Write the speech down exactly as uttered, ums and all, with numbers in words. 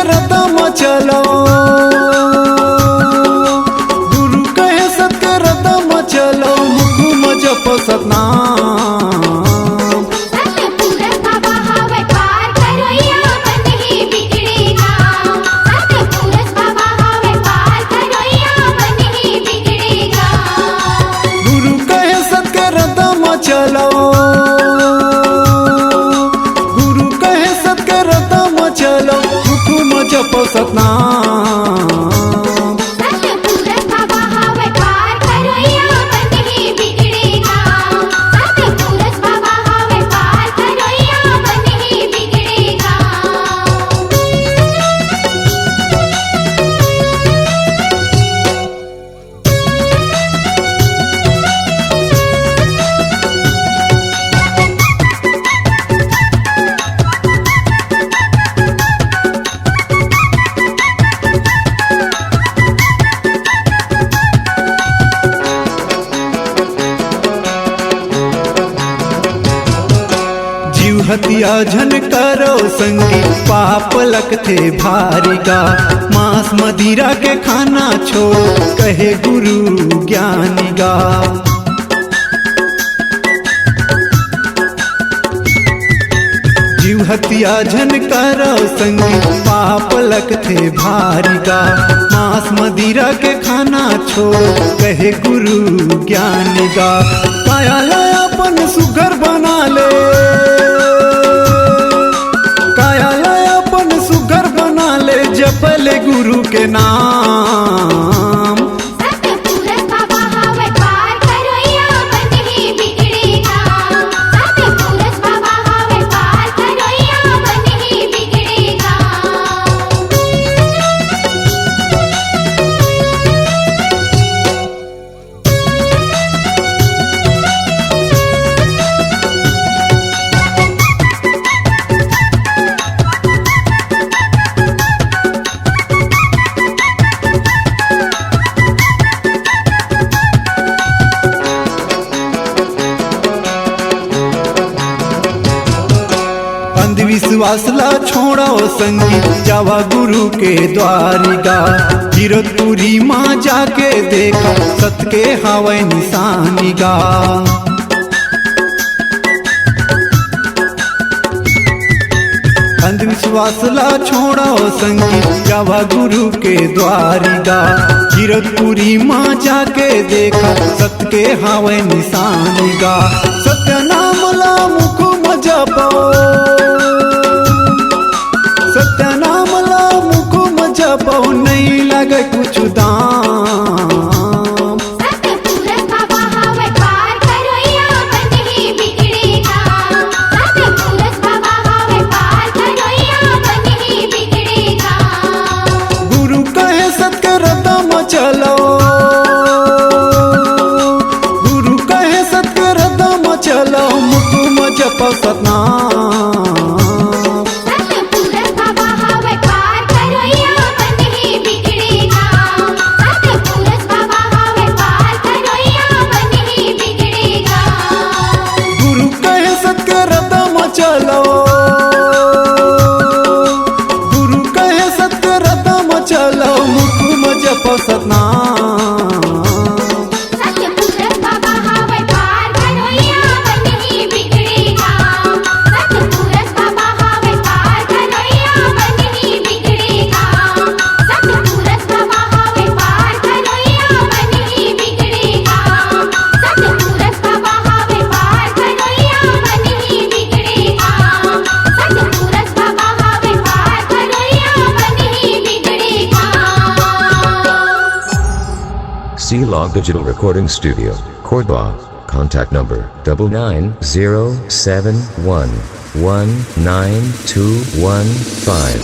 रतम चलो, गुरु कहे सत के रतम चलो, मुख म जप सतनाम। सतपुरुष बाबा हवे पार करोइया, मन ही बिगड़ेगा। सतपुरुष बाबा हवे पार करोइया, मन ही बिगड़ेगा। गुरु कहे सत के रतम चलो, गुरु कहे सत के रतम चलो, मुख म जप सतनाम। सतपुरुष बाबा हवे पार करोइया, मन ही बिगड़ेगा। सतपुरुष बाबा हवे पार करोइया, मन ही बिगड़ेगा। जीव हत्या झन करो संगी, पाप लगथे भारी गा। मांस मदिरा के खाना छोड़, कहे गुरु ज्ञानी गा। जीव हत्या झन करो संगी, पाप लगथे भारी गा। मांस मदिरा के खाना छोड़, कहे गुरु ज्ञानी गा। काया ला अपन सुघर बना ले, काया ला अपन सुघर बना ले, जप ले गुरु के नाम। सतपुरुष बाबा हवे पार करोइया, मन ही बिगड़ेगा। सतपुरुष बाबा हवे पार करोइया, मन ही बिगड़ेगा। अंधविश्वास ला छोड़ो संगी, जावा गुरु के द्वारी गा। गिरतपुरी माँ जाके देखा, सत के हवय निशानी गा। अंधविश्वास ला छोड़ो संगी, जावा गुरु के द्वारी गा। गिरतपुरी माँ जाके देखा, सत के हवय निशानी गा। सत्य नाम ला मुख म जपो, सत्य नाम ला मुख म जपो, नहीं लगे कुछ दाम। सतपुरुष बाबा हवे पार करोइया, मन ही बिगड़ेगा। सतपुरुष बाबा हवे पार करोइया, मन ही बिगड़ेगा। गुरु कहे सत के रतम चलो, गुरु कहे सत के रतम चलो, मुख म जप सतनाम। सतपुरुष बाबा हवे पार करोइया, मन ही बिगड़ेगा। सतपुरुष बाबा हवे पार करोइया, मन ही बिगड़ेगा। गुरु कहे सत के रतम चलो, गुरु कहे सत के रतम चलो, मुख म जप सतनाम। सतपुरुष बाबा हवे पार करोइया, मन ही बिगड़ेगा। सतपुरुष बाबा हवे पार करोइया, मन ही बिगड़ेगा। सतपुरुष बाबा हवे पार करोइया, मन ही बिगड़ेगा। सतपुरुष बाबा हवे पार करोइया, मन ही बिगड़ेगा। सतपुरुष बाबा हवे पार करोइया, मन ही बिगड़ेगा। C Log Digital Recording Studio, Cordoba. Contact number double nine zero seven one one nine two one five.